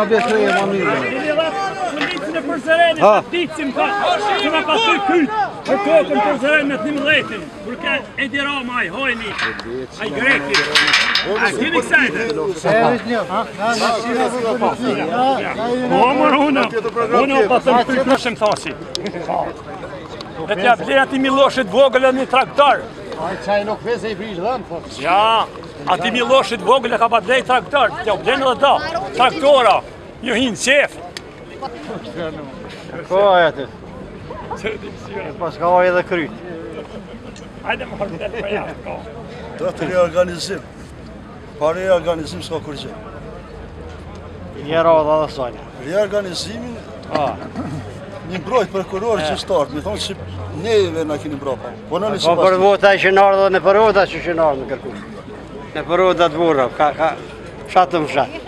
na besoj e ma mirë. Policin e Prizrenit, ha. Ticim ka, që na pasoj kyt, për tokën Prizren me të njëmdhetin, kur ka Edi Rama, ai hojni, ai greki, a keni kësajde? Po, mërë unë, unë o pasëm të kërshëm thasi. Dhe t'ja ble ati Miloshit vogël e një traktor. Ai çaj nuk vese i prish dhëm, thotë. Ja, ati Miloshit vogël e ka pa blej traktor, t'ja blen edhe do, traktora, ju hinë qef. Po, ai aty. Pas ka oj edhe kryt. Hajde më hërë për jashtë, ko. Do të reorganizim. Pa reorganizim s'ka kurgjë. Një radhë edhe sajnë. Reorganizimin, një mbrojt prokuror që start, me thonë që neve na keni mbrapa. Po në një Po për vota që në ardhë dhe në për vota që që në ardhë në kërku. Në për vota të burra, ka, ka, fshatë në fshatë.